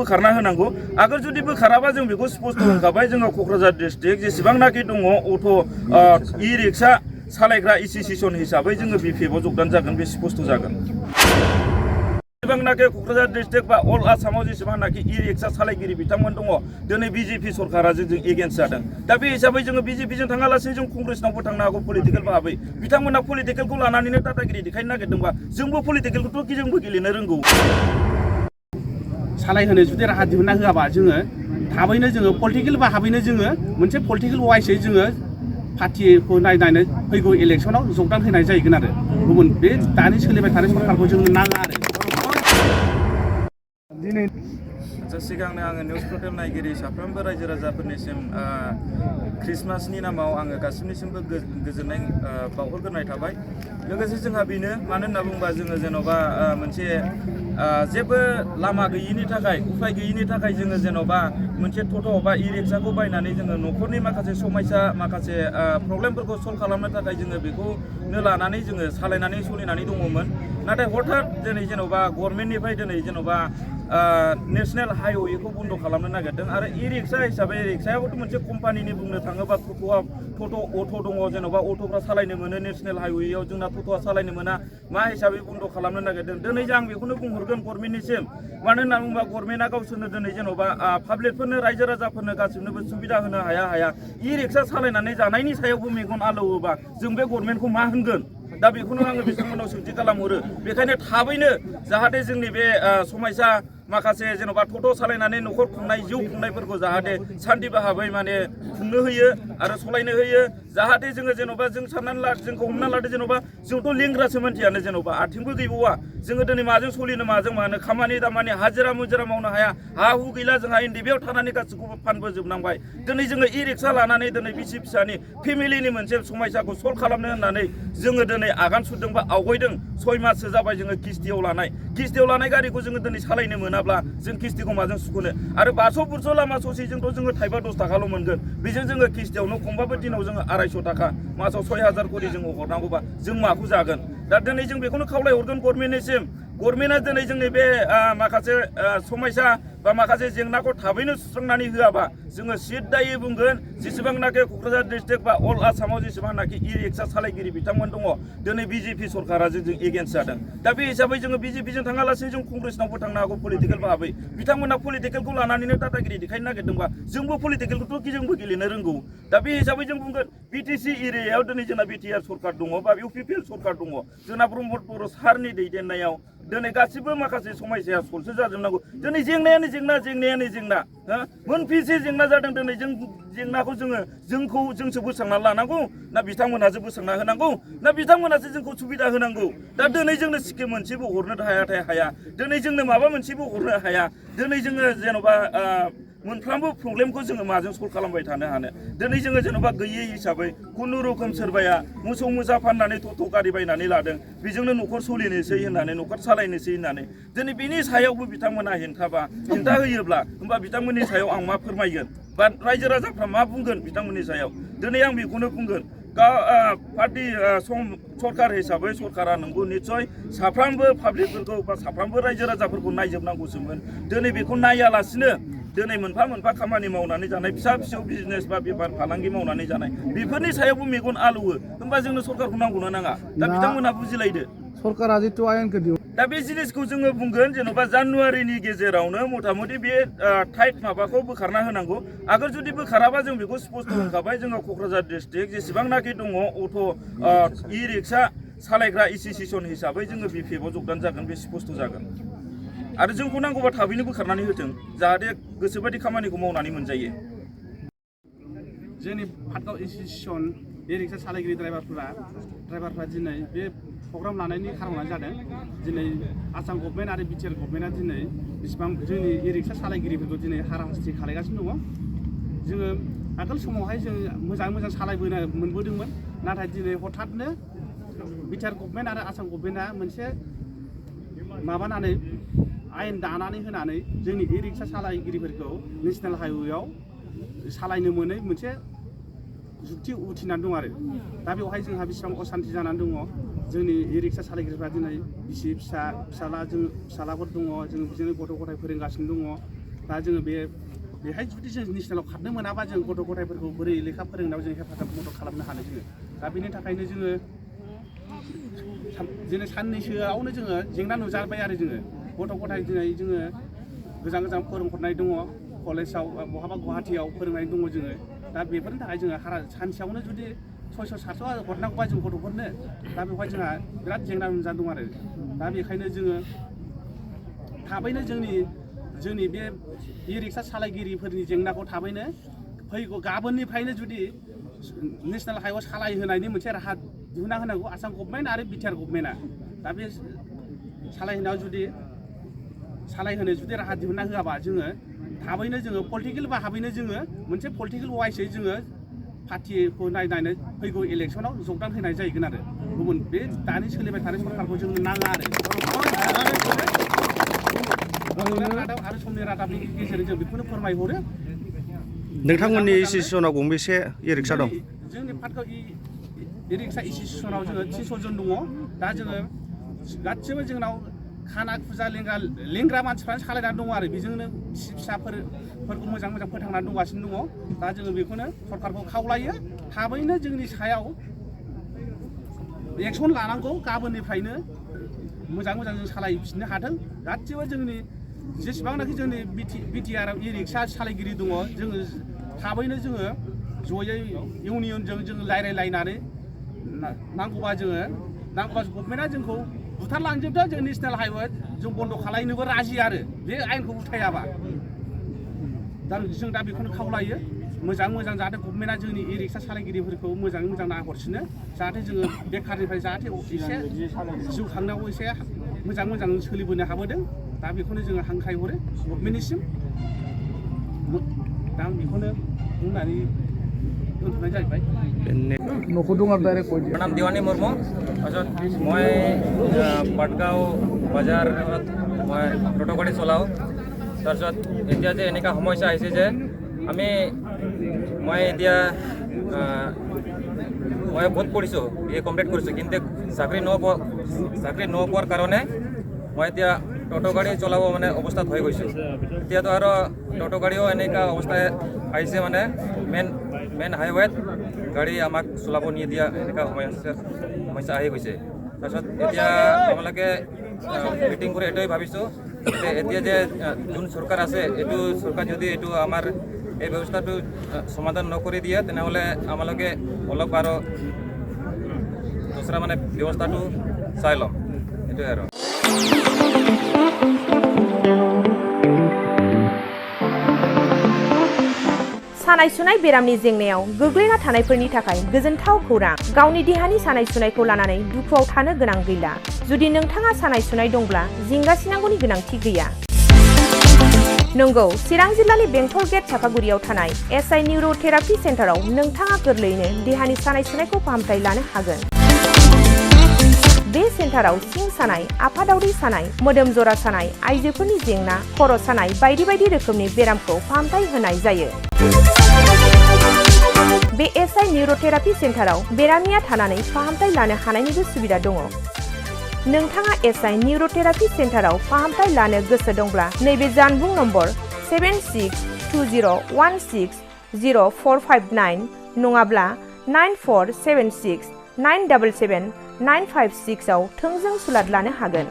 बोखारना होनांगौ आगोल जुदि बोखाराबा जों बेखौ स्पष्ट होनखाबाय जोङो क'क्राझार डिस्ट्रिक्ट जेसेबांनाखि दङ अट' इ रिक्सा सालायग्रा एसोसिएशन हिसाबै जोङो बिपिएफआव जगदान जागोन बे स्पष्ट जागोन जेसेबांनाखि क'क्राझार डिस्ट्रिक्ट बा अल आसामाव जेसेबांनाखि इ रिक्सा सालायगिरि बिथांमोन दङ दिनै बिजेपि सरकारा जों एगेन्स्ट जादों दा बे हिसाबै जोङो बिजेपिजों थाङालासिनो जों कंग्रेसनावबो थांनो हागौ पलिटिकेल भाबै बिथांमोना पलिटिकेलखौ लानानैनो दादागिरि देखायनो नागिरदोंबा जोंबो पलिटिकेलखौथ' जोंबो गेलेनो रोंगौ सालायहोनो जुदि राहा दिहुनना होआबा जोङो थाबैनो जोङो पलिटिकेल भाबैनो जोङो मोनसे पलिटिकेल वाइसै जोङो पार्टिखौ नायनानै फैगौ इलेक्सनाव जगदान होनाय जाहैगोन आरो गुबुन बे दानि सोलिबाय थानाय सरकारखौ जोंनो नाङा आरो दिनै सिगांनो आङो निउस पर्टेल नायगिरि साफ्रोमबो रायजो राजाफोरनिसिम क्रिसमासनि नामाव आङो गासिबनिसिमबो गोजोननाय बावहरग्रोनाय थाबाय लोगोसे जोंहा बेनो मानो होनना बुङोबा जोङो जेन'बा मोनसे जेबो लामा गैयिनि थाखाय उफाय गैयिनि थाखाय जोङो जेन'बा मोनसे टट' बा इ रिक्साखौ बायनानै जोङो न'खरनि माखासे समस्या माखासे प्रब्लेमफोरखौ सल्भ खालामनो थाखाय जोङो बेखौनो लानानै जोङो सालायनानै सोलिनानै दङमोन नाथाय हठात दिनै जेन'बा गभर्नमेन्टनिफ्राय दिनै जेन'बा नेशनेल हाइवेखौ बन्द' खालामनो नागिरदों आरो इ रिक्सा हिसाबै रिक्सायाबोथ' मोनसे कम्पानिनि बुंनो थाङोबा टट' अट' दङ जेन'बा अट'फ्रा सालायनो मोनो नेशनेल हाइवेआव जोंना टट'आ सालायनो मोना मा हिसाबै बन्द' खालामनो नागिरदों दिनै आं बेखौनो बुंहरगोन गभर्नमेन्टनिसिम मानो होनना बुङोबा गभर्नमेन्टआ गावसोरनो दिनै जेन'बा पाब्लिकफोरनो रायजो राजाफोरनो गासिबनोबो सुबिदा होनो हाया इ रिक्सा सालायनानै जानायनि सायावबो मेगन आलौवोबा जों बे गभर्नमेन्टखौ मा होनगोन दा बेखौनो आङो बिथांमोनाव सोंथि खालामहरो बेखायनो थाबैनो जाहाथे जोंनि बे समस्या माखासे जेन'बा टट' सालायनानै न'खर खुंनाय जिउ खुंनायफोरखौ जाहाथे सान्थि भाबै माने खुंनो होयो आरो सालायनो होयो जाहाथे जोङो जेन'बा जों साननानै ला जोंखौ हमना लादो जेन'बा जोंथ' लेंग्रासो मानसियानो जेन'बा आथिंबो गैबावा जोङो दिनै माजों सोलिनो माजों मानो खामानि दामानि हाजिरा मुजिरा मावनो हाया हा हु गैला जोंहा इन्डियाव थानानै गासैखौबो फानबोजोबनांबाय दिनै जोङो इ रिक्सा लानानै दिनै बिसि फिसानि फेमिलिनि मोनसे समस्याखौ सल्भ खालामनो होननानै जोङो दिनै आगान सुरदों बा आवगायदों 6 माससो जाबाय जोङो किस्तियाव लानाय गारिखौ जोङो दिनै सालायनो मोनाब्ला जों किस्तिखौ माजों सुख'नो आरो 500 बुरस' लामा ससेजोंथ' जोङो थाइबा 10 थाखाल' मोनगोन बेजों जोङो किस्तियावनो खमबाबो दिनाव जोङो 250 थाखा मासाव 6000 करि जोङो हरनांगौबा जों माखौ जागोन दा दिनै जों बेखौनो खावलायहरगोन गभर्नमेन्टनिसिम गभर्नमेन्टआ दिनै जोंनि बे माखासे समस्या बा माखासे जेंनाखौ थाबैनो सुस्रांनानै होआबा जोङो सिद्दायै बुंगोन जेसेबांनाखि क'क्राझार डिस्ट्रिक्ट बा अल आसामाव जेसेबांनाखि इ रिक्सा सालायगिरि बिथांमोन दङ दिनै बिजेपि सरकारा जों एगेन्स्ट जादों दा बे हिसाबै जोङो बिजेपिजों थाङालासिनो जों कंग्रेसनावबो थांनो हागौ पलिटिकेल भाबै बिथांमोना पलिटिकेलखौ लानानैनो दादागिरि देखायनो नागिरदोंबा जोंबो पलिटिकेलखौथ' जोंबो गेलेनो रोंगौ दा बे हिसाबै जों बुंगोन बिटिसि एरियायाव दिनै जोंना बिटिआर सरकार दङ बा इउपिपिएल सरकार दङ जोंना ब्रह्म बर' सारनि दैदेननायाव दिनै गासिबो माखासे समस्याया सल्भ जाजोबनांगौ दिनै जेंनायानो जेंना मोनफिसे जेंना जादों दिनै जों जेंनाखौ जोंसो बोस्रांना लानांगौ ना बिथांमोनासो बोस्रांना होनांगौ ना बिथांमोनासो जोंखौ सुबिदा होनांगौ दा दिनै जोंनो स्किम मोनसेबो हरनो हाया दिनै जोंनो माबा मोनसेबो हरनो हाया दिनै जोङो जेन'बा मोनफ्रोमबो प्रब्लेमखौ जोङो माजों सल्भ खालामबाय थानो हानो दिनै जोङो जेन'बा गैयै हिसाबै खुनुरुखुम सोरबाया मोसौ मोसा फाननानै टट' गारि बायनानै लादों बेजोंनो न'खर सोलिनोसै होननानै न'खर सालायनोसै होननानै दिनै बिनि सायावबो बिथांमोना हेंथा होयोब्ला होमबा बिथांमोननि सायाव आं मा फोरमायगोन बा रायजो राजाफ्रा मा बुंगोन बिथांमोननि सायाव दिनै आं बेखौनो बुंगोन पार्टी सरकार हिसाबै सरकारा नंगौ निस्सय साफ्रोमबो पाब्लिकफोरखौ बा साफ्रोमबो रायजो राजाफोरखौ नायजोबनांगौसोमोन दिनै बेखौ नायालासिनो दिनै मोनफा मोनफा खामानि मावनानै जानाय फिसा फिसौ बिजनेस बा बेफार फालांगि मावनानै जानाय बेफोरनि सायावबो मेगन आलौवो होमबा जोंनो सरकारखौ नांगौना नाङा दा बिथांमोनहा बुजिलायदो सरकारा जितु आयेनखौ दा बे जिनिसखौ जोङो बुंगोन जेन'बा जानुवारिनि गेजेरावनो मथा मथि बे टाइट माबाखौ बोखारना होनांगौ आगोल जुदि बोखाराबा जों बेखौ स्पष्ट होनखाबाय जोङो क'क्राझार डिस्ट्रिक्ट जेसेबांनाखि दङ अट' इ रिक्सा सालायग्रा एसोसिएशन हिसाबै जोङो बिपिएफआव जगदान जागोन बे स्पष्ट जागोन आरो जोंखौ नांगौबा थाबैनो बोखारनानै होथों जाहाथे गोसोबायदि खामानिखौ मावनानै मोनजायो जोंनि पाटगाव एसोसिएशन इ रिक्सा सालायगिरि ड्राइभारफ्रा दिनै बे प्रग्राम लानायनि खार'ना जादों दिनै आसाम गभर्नमेन्ट आरो बिटिआर गभर्नमेन्टआ दिनै बेसेबां जोंनि इ रिक्सा सालायगिरिफोरखौ दिनै हाराहास्ति खालायगासिनो दङ जोङो आगोल समावहाय जों मोजां सालायबोनो मोनबोदोंमोन नाथाय दिनै हठातनो बिटिआर गभर्नमेन्ट आरो आसाम गभर्नमेन्टआ मोनसे माबानानै आयेन दानानै होनानै जोंनि इ रिक्सा सालायगिरिफोरखौ नेशनेल हाइवेआव सालायनो मोनै मोनसे जुक्ति उथिनानै दं आरो दा बेवहाय जोंहा बेसेबां असान्ति जानानै दङ जोंनि इ रिक्सा सालायगिरिफ्रा दिनै बिसि फिसालाफोर दङ जों बिदिनो गथ' गथाय फोरोंगासिनो दङ दा जोङो बेहाय जुदि जों नेसनेलाव खारनो मोनाबा जों गथ' गथायफोरखौ बोरै लेखा फोरोंनायाव जों हेफाजाब मदद खालामनो हानो जोङो दा बेनि थाखायनो जोङो दिनै साननैसोआवनो जोङो जेंना नुजाबाय आरो जोङो गथ' गथाय दिनै जोङो गोजान गोजान फोरोंहरनाय दङ कलेजाव बहाबा गुवाहाटियाव फोरोंनाय दङ जोङो दा बेफोरनि थाखाय जोङो सानसेयावनो जुदि 600-700 हरनांगौबा जों गथ'फोरनो दा बेवहाय जोंहा बिराद जेंना नुजा दं आरो दा बेखायनो जोङो थाबैनो जोंनि बे इ-रिक्सा सालायगिरिफोरनि जेंनाखौ थाबैनो फैगौ गाबोननिफ्रायनो जुदि नेसनेल हाइवे सालायहोनायनि मोनसे राहा दिहुनना होनांगौ आसाम गभर्नमेन्ट आरो बिटिआर गभर्नमेन्टआ दा बे सालायहोनो जुदि राहा दिहुनना होआबा जोङो थाबैनो जोङो पलिटिकेल भाबैनो जोङो मोनसे पलिटिकेल वाइसै जोङो पार्टिखौ नायनानै फैगौ इलेक्सनाव जगदान होनाय जाहैगोन आरो गुबुन बे दानि सोलिबाय थानाय सरकारखौ जोंनो नाङा आरो समनि रादाबनि गेजेरजों जों बेखौनो फोरमायहरो नोंथांमोननि एसोसिएसनाव गंबेसे इ-रिक्सा दं? जोंनि पार्टखौ इ-रिक्सा एसोसिएसनाव जोङो 300 जन दङ दा जोङो गासिबो जोंनाव खाना खुजा लेंग्रा मानसिफ्रानो सालायनानै दङ आरो बेजोंनो फिसाफोरखौ मोजां फोथांनानै दंगासिनो दङ दा जोङो बेखौनो सरकारखौ खावलायो थाबैनो जोंनि सायाव एक्सन लानांगौ गाबोननिफ्रायनो मोजां जों सालायफिननो हाथों गासिबो जोंनि जेसेबांनाखि जोंनि बिटिआरआव इ-रिक्सा सालायगिरि दङ जोङो थाबैनो जोङो जयै इउनियनजों जोङो रायज्लायलायनानै नांगौबा गभर्नमेन्टआ जोंखौ बुथारलांजोबदों जों नेसनेल हाइवे जों बन्द' खालामनोबो राजि आरो बे आयेनखौ उथायाबा जों दा बेखौनो खावलायो मोजां जाहाथे गभर्नमेन्टआ जोंनि इ-रिक्सा सालायगिरिफोरखौ मोजाङै मोजां नाहरसिनो जाहाथे जोङो बेखारनिफ्राय जाहाथे एसे जिउ खांनायाव एसे मोजां सोलिबोनो हाबोदों दा बेखौनो जोङो हांख्रायहरो गभर्नमेन्टनिसिम दा आं बेखौनो बुंनानै दोनथ'नाय जाहैबाय। नाम दिवानी मुर्मू मैं पाटगाँव बाजार मैं टोटो गाड़ी चलाओ तरह एतिया जे एनेका समस्या आइसे जे आमी मैं एतिया मैं बहुत पढ़िছোঁ ये कमप्लीट কৰিছোঁ কিন্তু চাকৰি নোপোৱাৰ কাৰণে মই এতিয়া टोटो गाड़ी चलाब माने अवस्था हो गई तो और टोटो गाड़ियों एनेका अवस्था आईसे माने मेन हाईवे गाड़ी आमाक चलाब नहीं दिया एनेका समस्या आহি গৈছে তাৰপিছত এতিয়া আমালোকে মিটিং কৰি এটাই ভাবিছোঁ যে এতিয়া যে যোন চৰকাৰ আছে এইটো চৰকাৰ যদি এইটো আমাৰ এই ব্যৱস্থাটো সমাধান নকৰি দিয়ে তেনেহ'লে আমালোকে অলপ আৰু দুসৰা মানে ব্যৱস্থাটো চাই ল'ম এইটোৱে আৰু सानाय सुनाय बेरामनि जेंनायाव गोग्लैना थानायफोरनि थाखाय गोजोनथाव खौरां गावनि देहानि सानाय सुनायखौ लानानै दुखुआव थानो गोनां गैला जुदि नोंथाङा सानाय सुनाय दंब्ला जिंगासिनांगौनि गोनांथि गैया नंगौ चिरां जिल्लानि बेंटल गेट चापागुरियाव थानाय एसआइ निउर'थेरापि सेन्टाराव नोंथाङा गोरलैयैनो देहानि सानाय सुनायखौ फाहामथाय लानो हागोन बे सेन्टाराव सिं सानाय आफादावरि सानाय मोदोम जरा सानाय आइजोफोरनि जेंना खर' सानाय बायदि रोखोमनि बेरामखौ फाहामथाय होनाय जायो बे एसआइ निउर'थेरापि सेन्टाराव बेरामिया थानानै फाहामथाय लानो हानायनिबो सुबिदा दङ नोंथाङा एसआइ निउर'थेरापि सेन्टाराव फाहामथाय लानो गोसो दंब्ला नैबे जानबुं नम्बर 7620160459 नङाब्ला 9476977956 आव थोंजों सुलाद लानो हागोन।